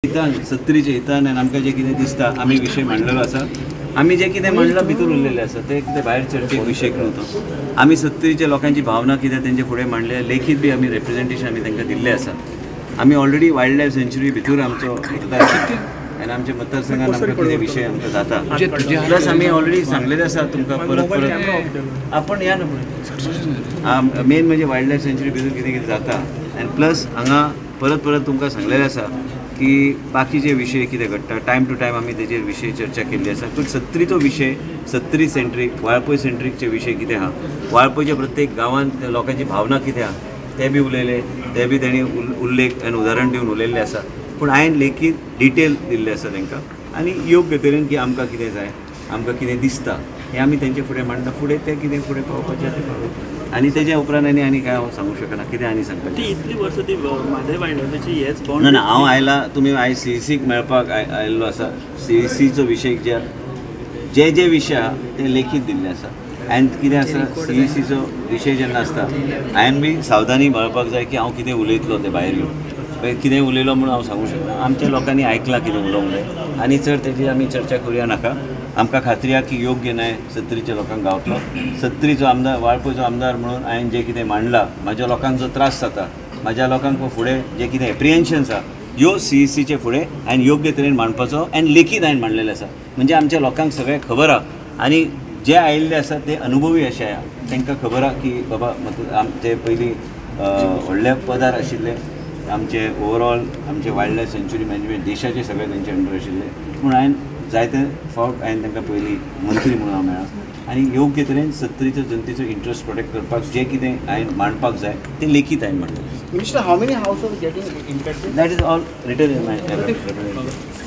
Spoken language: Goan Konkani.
हितान, सत्तरीच्या हितान आनी आमकां जें कितें दिसता आमी विशय मांडलेलो आसा. आमी जें कितें मांडलां भितर उरलेलें आसा, तें कितें भायर चर्चेक विशय न्हू. आमी सत्तरीच्या लोकांची भावना कितें तेंचे फुडें मांडले, लेखीत बी आमी रेप्रेजेंटेशन आमी तांकां दिल्लें आसा. आमी ऑलरेडी वायल्ड लायफ सँच्युरी भितर आमचो मतदारसंघ आनी आमच्या मतदारसंघान आमकां कितें विशय आमकां जाता, प्लस आमी ऑलरेडी सांगलेलें आसा तुमकां परत परत आपण या न्हू. मेन म्हणजे वायल्ड लायफ सँच्युरी भितर कितें कितें जाता आनी प्लस हांगा परत परत तुमकां सांगलेलें आसा की बाकीचे विशय कितें घडटा, टायम टू टायम आमी तेजेर विशय चर्चा केल्ली आसा. पूण सत्तरीचो विशय, सत्तरी सेंट्रीक, वाळपय सेंट्रीकचे विशय कितें आहा, वाळपयच्या प्रत्येक गांवांत लोकांची भावना कितें आहा ते बी उलयले, ते बी तेणी उल्लेख आनी उदाहरण दिवन उलयल्लें आसा. पूण हांवें लेखीत डिटेल दिल्लें आसा तांकां आनी योग्य तरेन की आमकां कितें जाय, आमकां कितें दिसता हें आमी तेंचे फुडें मांडटा. फुडें तें कितें फुडें पावपाचें तें पावोवपाचें आनी तेज्या उपरांत आनी आनी कांय हांव सांगूंक शकना कितें आनी सांगपाचें. ती इतली वर्सां ती म्हादय वायल्ड लायफाची हेच बॉन्ड ना ना, हांव आयला, तुमी आयज सीईसीक मेळपाक आयिल्लो आसा. सीईसीचो विशय जे जे जे विशय आहा ते लेखीत दिल्ले आसा. आनी कितें आसा, सीईसीचो विशय जेन्ना आसता हांवें बी सावधानी मेळपाक जाय की हांव कितें उलयतलो तें भायर येवन कितें उलयलो म्हणून हांव सांगूंक शकना. आमच्या लोकांनी आयकलां कितें उलोवंक जाय आनी चड तेजी आमी चर्चा करुया नाका. आमकां खात्री आहा की योग्य न्याय सत्तरीच्या लोकांक गावतलो. सत्तरीचो आमदार, वाळपयचो आमदार म्हणून हांवें जें कितें मांडलां, म्हाज्या लोकांक जो त्रास जाता, म्हाज्या लोकांक फुडें जें कितें एप्रिहेन्शन्स आहा ह्यो सीईसीचे फुडें हांवें योग्य तरेन मांडपाचो आनी लेखीत हांवें मांडलेलें आसा. म्हणजे आमच्या लोकांक सगळें खबर आहा आनी जे आयिल्ले आसा ते अनुभवी अशे आहा, तांकां खबर आहा की बाबा ते पयलीं व्हडल्या पदार आशिल्ले, आमचे ओवरऑल आमचे वायल्ड लायफ सँच्युरी मॅनेजमेंट देशाचे सगळे तेंचे अंडर आशिल्ले. पूण हांवें जायते फावट हांवें तांकां पयलीं मंत्री म्हणून हांव मेळ्ळा आनी योग्य तरेन सत्तरीचो जनतेचो इंट्रस्ट प्रोटेक्ट करपाक जें कितें हांवें मांडपाक जाय तें लेखीत हांवें मांडलें. Minister, how many houses getting impacted? That is all written in my representation.